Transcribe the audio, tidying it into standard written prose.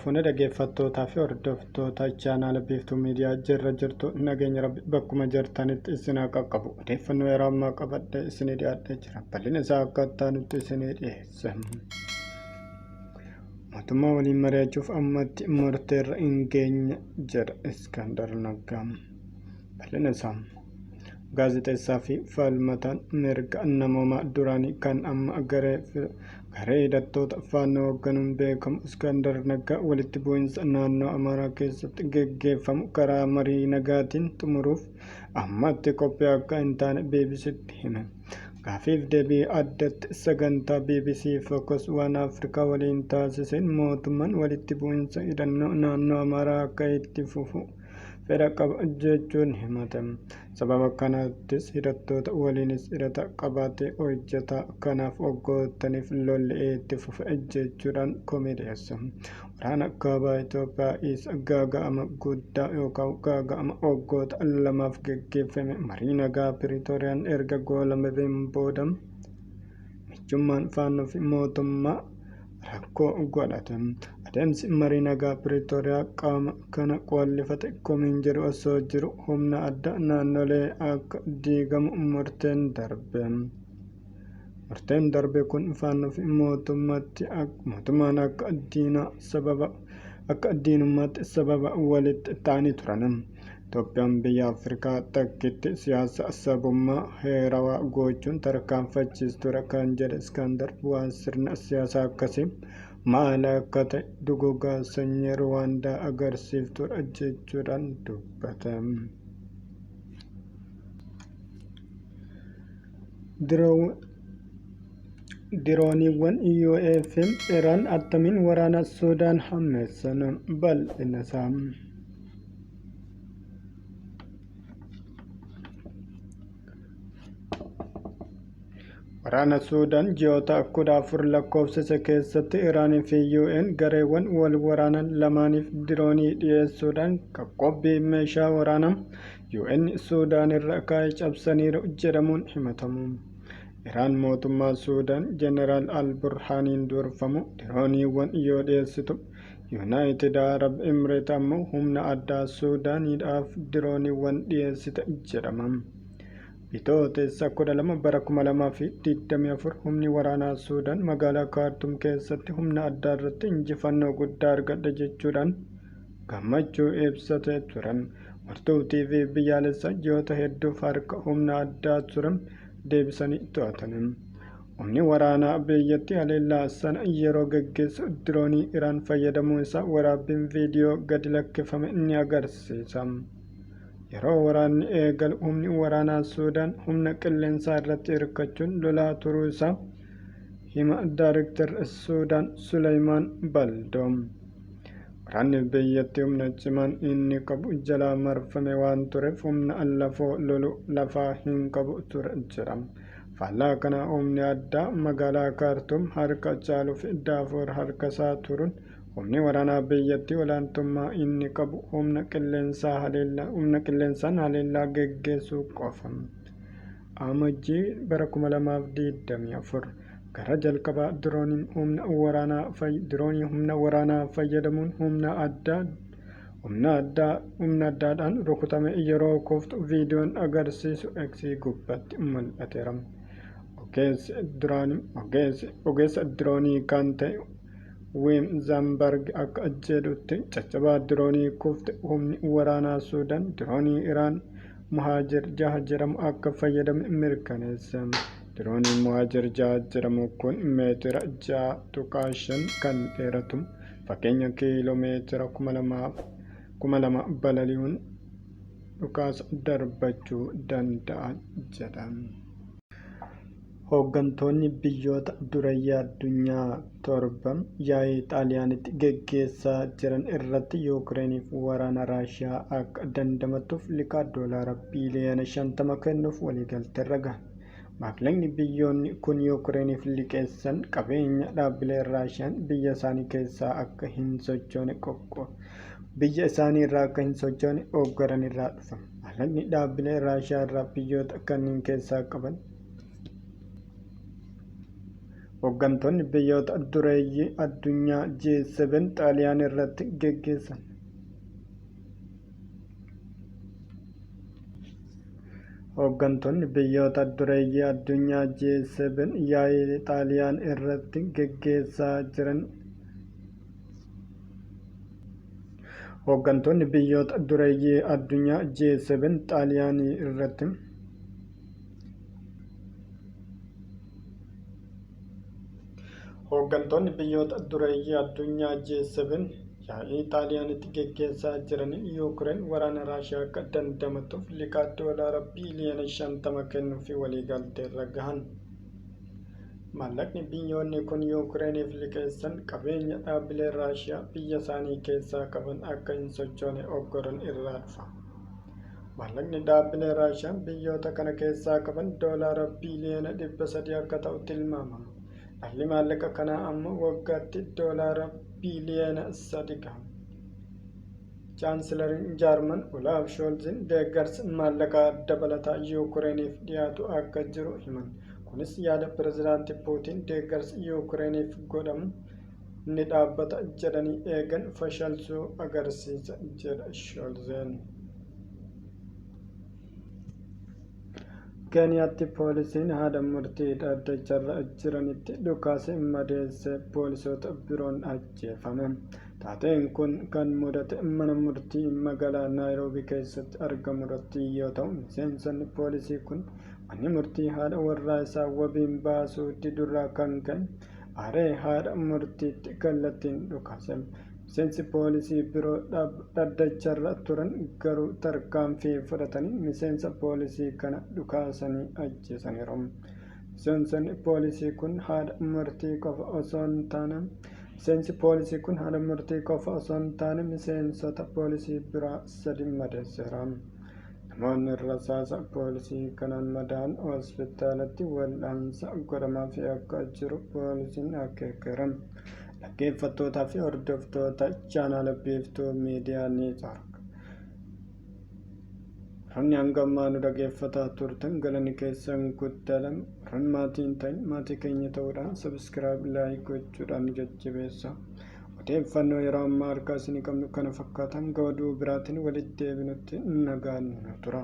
fuune dhaggeeffattootaa fi hordoftoota chaanaala Biiftuu Miidiyaa jirra jirtu nageenya rabbi bakkuma jirtanitti isin haa qaqqabu. Odeeffannoo yeroo ammaa qabadhee isinii dhiyaadhee jira. Bal'ina isaa akka itti isinii dhiyeessa. Mootummaa waliin mari'achuuf ammatti murteerra hin geenye jedha Iskandar Naggaa. Bal'ina isaa. Gaazexeessaa fi falmataan mirga namoomaa duraanii kan amma garee hidhattoota Faannoo hoogganuun beekamu Iskandar Naggaa walitti bu'iinsa naannoo Amaaraa keessatti geggeeffamu karaa marii nagaatiin xumuruuf ammatti qophii akka hin taane BBCtti hime. Gaaffiif deebii addatti sagantaa BBC Focus One Africa waliin taasiseen mootummaan walitti bu'iinsa hidhannoo naannoo Amaaraa akka itti fufu fedha qaba jechuun himate. Sababa kanattis hidhattoota waliinis hidhata qabaatee hojjeta. Kanaaf waggootaniif lolli itti fufe jechuudhaan komii dhiyeesse. Waraana kaabaa Itoophiyaa isa gaaga'ama guddaa yookaan gaaga'ama waggoota lamaaf geggeeffame marii nagaa Piriitooriyaan erga goolameen booda michummaan Faannoo fi mootummaa rakkoo godhate. Adeemsi marii nagaa Piriitooriyaa qaama kana qollifate komiin jedhu osoo jiru humna addaa naannolee akka diigamu murteen darbe. Murteen darbe kun Faannoo fi mootummaan akka diinaa sababa akka diinummaatti sababa walitti ta'anii turan. Itoophiyaan biyya Afrikaa takkitti siyaasa sabummaa heerawaa gochuun tarkaanfachiistuudha kan jedhe Iskandar bu'aan sirna siyaasaa akkasii maal akka ta'e dugugaa sanyii Ruwaandaa agarsiiftuudha jechuudhaan dubbate. Dirooniiwwan UAE fi Iraan attamiin waraana Sudaan hammeessan? Bal'ina isaa. Waraana Suudaan ji'oota 14 lakkoofsise keessatti Iraanii fi UN gareewwan wal waraanan lamaaniif diroonii dhiyeessuudhaan qoqqobbii meeshaa waraanaa UN Suudaan irra kaa'e cabsaniiru jedhamuun himatamu. Iraan mootummaa Suudaan Jeneraal Al-Burhaaniin durfamu dirooniiwwan yoo dhiyeessitu, Yuunaayitid Arab Imireet ammoo humna addaa Suudaaniidhaaf dirooniiwwan dhiyeessite jedhama. Bitootessa 12 bara 2024 humni waraanaa Suudaan magaalaa Kaartum keessatti humna addaa irratti injifannoo guddaa argadhe jechuudhaan gammachuu ibsatee ture. Wartuu TV biyyaalessaa ji'oota hedduuf harka humna addaa ture deebisanii to'atan. Humni waraanaa biyyattii haleellaa sana yeroo geggeessu diroonii Iraan fayyadamuu isaa waraabbiin viidiyoo gadi lakkifame ni agarsiisa. Yeroo waraanni eegalu humni waraanaa Suudaan humna qilleensaa irratti hirkachuun lolaa turuu isaa hima Daarektarri Suudaan Suleymaan Baldoo. Waraanni biyyattii humna cimaan inni qabu jalaa marfame waan tureef humna lafoo lolu lafaa hin qabu ture jedha. Faallaa kanaa humni addaa magaalaa Kaartuum harka caaluu fi Daafoor harkasaa turuun humni waraanaa biyyattii olaantummaa inni qabu humna qilleensaa haleellaa humna qilleensaan haleellaa geggeessuu qofa. Amajjii bara 2024 gara jalqabaa dirooniin humna waraanaa diroonii humna waraanaa fayyadamuun humna addaa humna addaa humna addaadhaan rukutame yeroo kuftu viidiyoon agarsiisu X gubbaatti mul'ateera. Ogeessi duraanii ogeessi ogeessa diroonii kan ta'e Wiim Zaambarg akka jedhutti caccabaa diroonii kufte humni waraanaa Suudaan diroonii Iraan Muhaajir 6 jedhamu akka fayyadame mirkaneesse. Dirooniin Muhaajir 6 jedhamu kun meetira 6.5 kan dheeratu fageenya kiiloo meetira 2000 balali'uun dhukaasa darbachuu danda'a jedha. Hooggantoonni biyyoota dureeyyii addunyaa torba yaa'ii Xaaliyaanitti geggeessaa jiran irratti Yuukireeniif waraana Raashiyaa akka dandamattuuf liqaa doolaara biiliyoona 50 kennuuf waliigalteerra gahan. Maallaqni biyyoonni kun Yuukireeniif liqeessan qabeenya dhaabbilee Raashiyaan biyya isaanii keessaa akka hin sochoone biyya isaanii irraa akka hin sochoone hooggaran irraa dhufa. Maallaqni dhaabbilee Raashiyaa irraa biyyoota kanneen keessaa qaban Hooggantoonni biyyoota dureeyyii addunyaa G7 Xaaliyaan irratti geggeessan. Hooggantoonni biyyoota dureeyyii addunyaa G7 yaa'ii Xaaliyaan irratti geggeessaa jiran. Hooggantoonni biyyoota dureeyyii addunyaa G7 Xaaliyaanii irratti. Hooggantoonni biyyoota dureeyyii addunyaa G7 yaa'ii Xaaliyaanitti geggeessaa jiraniin Yuukireen waraana Raashiyaa akka dandamattuuf liqaa doolaara biiliyoona 50 kennuufi waliigalteerra gahan. Maallaqni biyyoonni kun Yuukireeniif liqeessan qabeenya dhaabbilee Raashiyaa biyya isaanii keessaa qaban akka hin sochoone oggoran irraa dhufa. Maallaqni dhaabbilee Raashiyaan biyyoota kana keessaa qaban doolaara biiliyoona 300 akka ta'u tilmaamama. Dhalli maallaqa kanaa ammoo waggaatti doolaara biiliyoona 3 gaha. Chaansilariin Jaarman Olaaf Shoolziin deeggarsa maallaqaa dabalataa Yuukireeniif dhiyaatu akka jiru himan. Kunis yaada Pirezidaanti Puutiin deeggarsi Yuukireeniif godhamu ni dhaabbata jedhanii eegan fashalsuu agarsiisa jedha Shoolzeen. Keeniyaatti poolisiin haadha murtii dhaddacharra jiranitti dhukaase madeesse poolisoota biroon ajjeefame. Taateen kun kan mudate mana murtii magaalaa Naayiroobii keessatti argamu irratti yoo ta'u, miseensonni poolisii kun manni murtii haadha warraa isaa wabiin baasuu didurraa kan ka'e aaree haadha murtiitti kallattiin dhukaase. Miseensi poolisii biroo dhaddacharra turan garuu tarkaanfii fudhatanii miseensa poolisii kana dhukaasanii ajjeesaniiru. Miseensonni poolisii kun haadha murtii qofa osoo hin taane Miseensi poolisii kun haadha murtii qofa osoo hin taane miseensota poolisii biraa sadi madeesseera. Namoonni rasaasa poolisii kanaan madaa'an hospitaalatti wal'aansa godhamaafii akka jiru poolisiin akeekeera. Dhaggeeffattootaa fi hordoftoota chaanaala Biiftuu Miidiyaa Neetwork. Warroonni hanga ammaa nu dhaggeeffataa turtan galanni keessan guddaadha. Warroonni maatii hin ta'in maatii keenya ta'uudhaan sabiskiraayib laayik gochuudhaan nu jajjabeessa. Odeeffannoo yeroo ammaa harkaa isinii qabnu kana fakkaatan hanga oduu biraatiin walitti deebinutti nagaan nu tura.